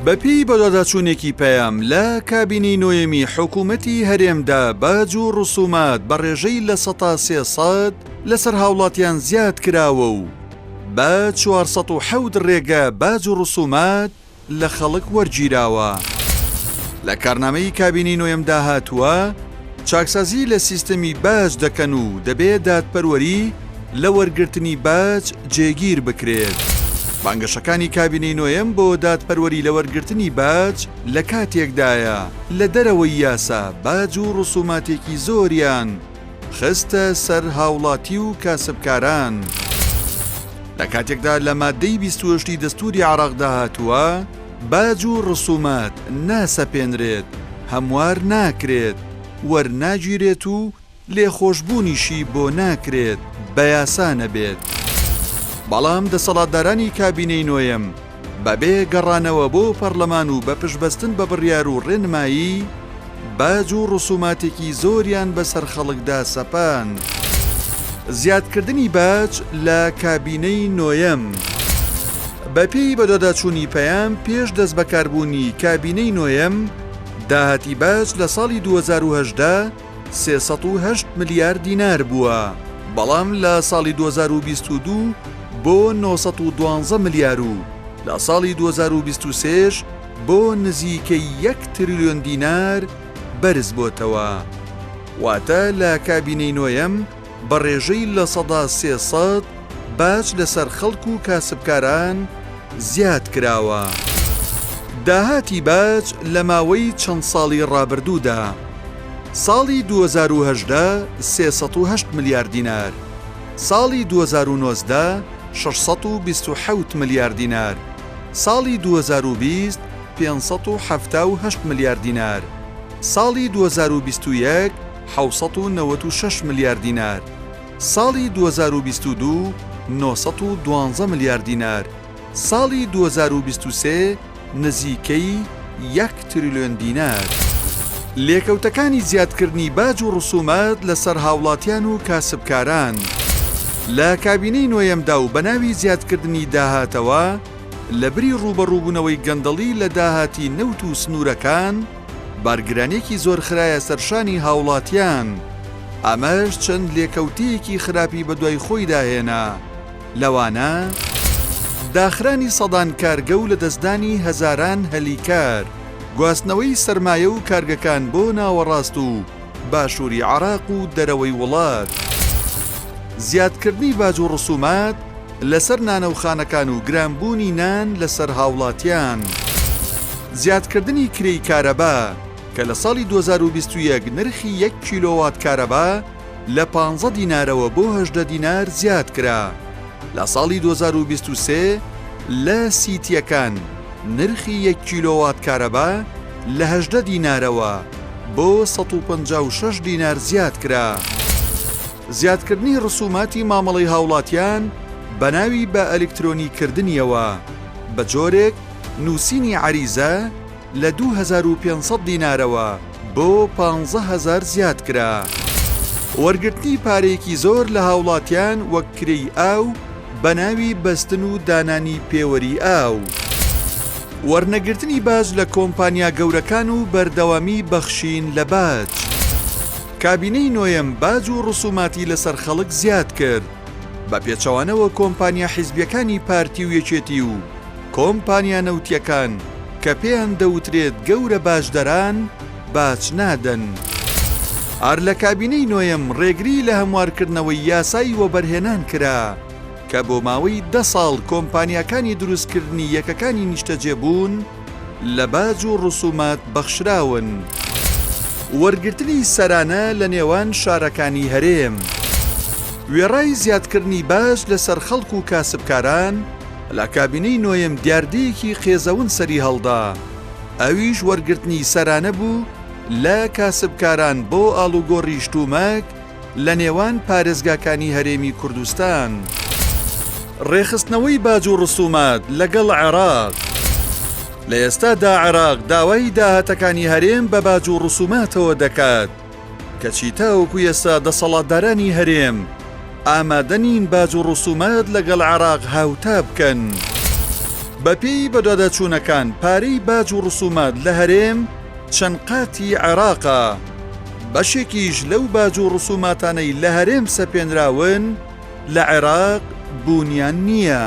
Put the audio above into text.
بەپێی بەدواداچوونێکی پەیام لە کابینەی نۆیەمی حکوومەتی هەرێمدا باج و ڕسومات بە ڕێژەی 300% لەسەر هاوڵاتیان زیاد کراوە و بە 407 ڕێگە باج و ڕسومات لە خەڵک وەرگیراوە. لە کارنامەی کابینەی نۆیەمدا هاتووە، چاکسازی لە سیستەمی باج دەکەن و دەبێ دادپەروەری لە وەرگرتنی باج جێگیر بکرێت. بانگەشەکانی کابینەی نۆیەم بۆ دادپەروەری لە وەرگرتنی باج لە کاتێکدایە، لە دەرەوەی یاسا باج و ڕسوماتێکی زۆریان خستە سەر هاوڵاتی و کاسبکاران. لە کاتێکدا لە ماددەی 28 ی دەستووری عێراقدا هاتووە، باج و ڕسومات ناسەپێنرێت، هەموار ناکرێت، وەرناگیرێت و لێخۆشبوونیشی بۆ ناکرێت بە یاسا نەبێت. بەڵام دەسەڵاتدارانی کابینەی نۆیەم بەبێ گەڕانەوە بۆ پەڕلەمان و بە پشتبەستن بە بڕیار و ڕێنمایی، باج و ڕسوماتێکی زۆریان بەسەر خەڵکدا سەپاند. زیادکردنی باج لە کابینەی نۆیەم. بەپێی بەدواداچوونی پەیام، پێش دەستبەکاربوونی کابینەی نۆیەم، داهاتی باج لە ساڵی 2018 308 ملیار دینار بووە، بەڵام لە ساڵی 2022 بۆ 912 ملیار و لە ساڵی 2023 ش بۆ نزیکەی یەک تریلیۆن دینار بەرزبۆتەوە، واتە لە کابینەی نۆیەم بە ڕێژەی 300% باج لەسەر خەڵک و کاسبکاران زیاد کراوە. داهاتی باج لە ماوەی چەند ساڵی ڕابردوودا، ساڵی 2018 308 ملیار دینار، ساڵی 2019 627 ملیار دینار، ساڵی 2020 578 ملیار دینار، ساڵی 2021 796 ملیار دینار، ساڵی 2022 912 ملیار دینار، ساڵی 2023 نزیکەی یەک تریلیۆن دینار. لێکەوتەکانی زیادکردنی باج و ڕسومات لەسەر هاوڵاتیان و کاسبکاران لە کابینەی نۆیەمدا و بەناوی زیادکردنی داهاتەوە، لەبری ڕووبەڕووبوونەوەی گەندەڵی لە داهاتی نەوت و سنوورەکان، بارگرانییەکی زۆر خرایە سەر شانی هاوڵاتیان، ئەمەش چەند لێکەوتەیەکی خراپی بەدوای خۆیدا هێنا، لەوانە، داخرانی سەدان کارگە و لەدەستدانی هەزاران هەلی کار، گواستنەوەی سەرمایە و کارگەکان بۆ ناوەڕاست و باشووری عێراق و دەرەوەی وڵات، زیادکردنی باج و ڕسومات لەسەر نانەوخانەکان و گرانبوونی نان لەسەر هاوڵاتیان. زیادکردنی کرێی کارەبا، کە لە ساڵی 2021 نرخی یەک کیلۆوات کارەبا لە پانزە دینارەوە بۆ 18 دینار زیادکرا، لە ساڵی 2023 لە سیتییەکان نرخی یەک کیلۆوات کارەبا لە 18 دینارەوە بۆ 156 دینار زیادکرا. زیادکردنی ڕسوماتی مامەڵەی هاوڵاتیان بەناوی بە ئەلیکترۆنی کردنیەوە، بە جۆرێک نووسینی عەریزە لە 2500 دینارەوە بۆ 15000 زیاد کرا. وەرگرتنی پارەیەکی زۆر لە هاوڵاتیان وەک کرێی ئاو بەناوی بەستن و دانانی پێوەری ئاو. وەرنەگرتنی باج لە کۆمپانیا گەورەکان و بەردەوامی بەخشین لە باج. کابینەی نۆیەم باج و ڕسوماتی لەسەر خەڵک زیاد کرد، بە پێچەوانەوە کۆمپانیا حیزبیەکانی پارتی و یەکێتی و کۆمپانیا نەوتیەکان کە پێیان دەوترێت گەورە باجدەران باج نادەن. هەر لە کابینەی نۆیەم ڕێگری لە هەموارکردنەوەی یاسای وەبەرهێنان کرا کە بۆ ماوەی دە ساڵ کۆمپانیاکانی دروستکردنی یەکەکانی نیشتەجێبوون لە باج و ڕسومات بەخشراون. وەرگرتنی سەرانە لە نێوان شارەکانی هەرێم. وێڕای زیادکردنی باج لەسەر خەڵک و کاسبکاران، لە کابینەی نۆیەم دیاردەیەکی قێزەون سەریهەڵدا، ئەویش وەرگرتنی سەرانە بوو لە کاسبکاران بۆ ئاڵوگۆڕی شتومەک لە نێوان پارێزگاکانی هەرێمی کوردستان. ڕێکخستنەوەی باج و ڕسومات لەگەڵ عێراق. لە ئێستادا عێراق داوای داهاتەکانی هەرێم بە باج و ڕسوماتەوە دەکات، کەچی تاوەکو ئێستا دەسەڵاتدارانی هەرێم ئامادە نین باج و ڕسومات لەگەڵ عێراق هاوتا بکەن. بەپێی بەدواداچوونەکان پارەی باج و ڕسومات لە هەرێم چەند قاتی عێراقە، بەشێکیش لەو باج و ڕسوماتانەی لە هەرێم سەپێنراون لە عێراق بوونیان نییە.